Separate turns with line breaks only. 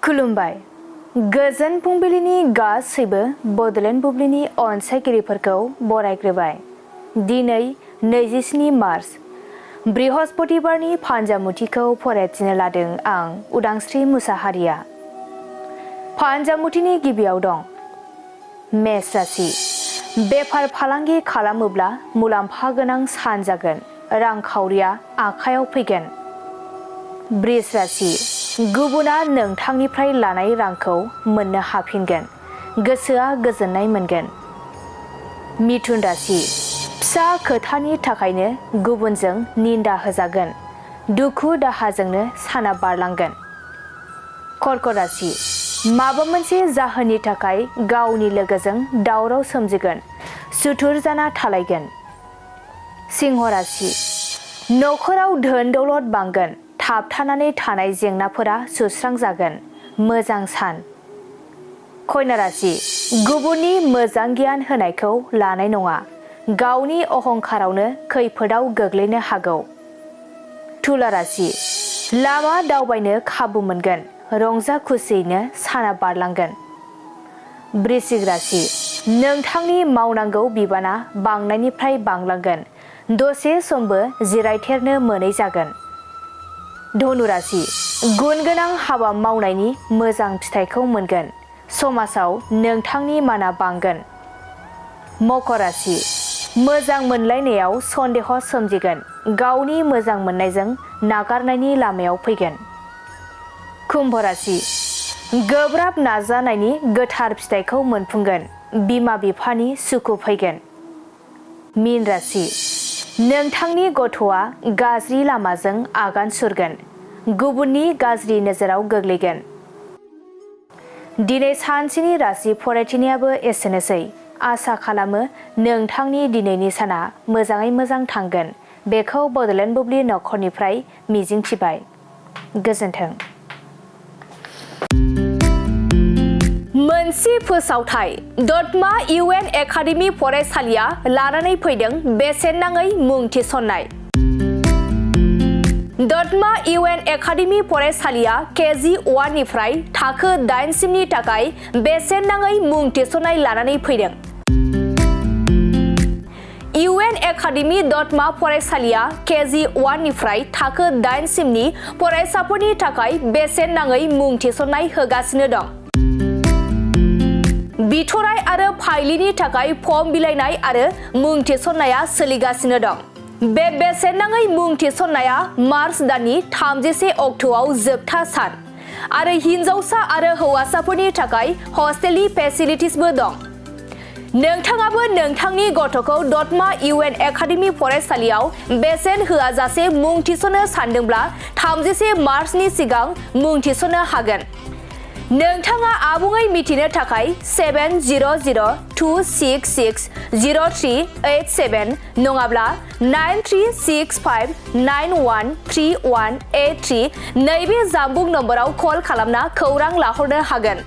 खुलुमबाय गोजोन फुंबिलिनि गासैबो बड'लेण्ड बुब्लिनि अनसायगिरिफोरखौ बरायग्रोबाय। दिनै 27 मार्च बृहस्पतिबारनि फान्जामुथिखौ फरायथिनो लादों आं उदांस्रि मुसाहारिया। फान्जामुथिनि गिबियाव दं मेष राशि। बेफार फालांगि खालामोब्ला मुलाम्फा गोनां सान जागोन, रांखावरिया आखायाव फैगोन। वृष राशि। गुबुना नोंथांनिफ्राय लानाय रांखौ मोननो हाफिनगोन, गोसोआ गोजोननाय मोनगोन। मिथुन राशि। फिसा खोथानि थाखायनो गुबुनजों निन्दा होजागोन, दुखु दाहाजोंनो साना बारलांगोन। कर्कट राशि। माबा मोनसे जाहोननि थाखाय गावनि लोगोजों दावराव सोमजिगोन, सुथुर जाना थालायगोन। सिंह राशि। नखराव धोन दौलत बांगोन, थाबथानानै थानाय जेंनाफोरा सुस्रांजागोन, मोजां सान। कन्या राशि। गुबुननि मोजां गियान होनायखौ लानाय नङा, गावनि अहंखारावनो खैफोदाव गोग्लैनो हागौ। तुला राशि। लामा दावबायनो खाबु मोनगोन, रंजा खुसियैनो साना बारलांगोन। वृश्चिक राशि। नोंथांनि मावनांगौ बिबाना बांनायनिफ्राय बांलांगोन, दसे समबो जिरायथेरनो मोनै जागोन। धनु राशि। गुन गोनां हाबा मावनायनि मोजां फिथाइखौ मोनगोन, समाजाव नोंथांनि माना बांगोन। मकर राशि। मोजां मोनलायनायाव सन्देह सोमजिगोन, गावनि मोजां मोननायजों नागारनायनि लामायाव फैगोन। कुम्भ राशि। गोब्राब नाजानायनि गोथार फिथाइखौ मोनफुंगोन, बिमा बिफानि सुखु फैगोन। मीन राशि। नोंथांनि गथ'आ गाज्रि लामाजों आगान सुरगोन, गुबुननि गाज्रि नोजोराव गोग्लैगोन। दिनै सानसेनि राशि फरायथिनायाबो एसेनोसै। आसा खालामो नोंथांनि दिनैनि साना मोजाङै मोजां थांगोन, बेखौ बड'लेण्ड बुब्लि नखरनिफ्राय मिजिंथिबाय। गोजोन्थों। मोनसे फोसावथाय दतमा UN एकाडेमि फरायसालिया लानानै फैदों बेसेन नाङै मुं थिसननाय। दतमा UN एकाडेमि फरायसालिया KG 1 निफ्राय थाखो 8 सिमनि थाखाय बेसेन नाङै मुं थिसननाय लानानै फैदों। UN एकाडेमि दतमा फरायसालिया KG 1 निफ्राय थाखो 8 सिमनि फरायसाफोरनि थाखाय बेसेन नाङै मुं थिसननाय होगासिनो दं। बिथराय आरो फाइलिनि थाखाय फर्म बिलाइनाय आरो मुं थिसननाया सोलिगासिनो दं। बे बेसेन नाङै मुं थिसननाया मार्च दाननि 31 अक्ट'आव जोबथा सान आरो हिनजावसा आरो हौवासाफोरनि थाखाय हस्टेलनि फेसिलिटिसबो दं। नोंथाङाबो नोंथांनि गथ'खौ दतमा UN एकाडेमि फरायसालियाव बेसेन होआजासे मुं थिसननो सानदोंब्ला 31 मार्चनि सिगां मुं थिसननो हागोन। नोंथाङा आबुङै मिथिनो थाखाय 7002660387 नङाब्ला 9365913183 नैबे जानबुं नम्बराव कल खालामना खौरां लाहरनो हागोन।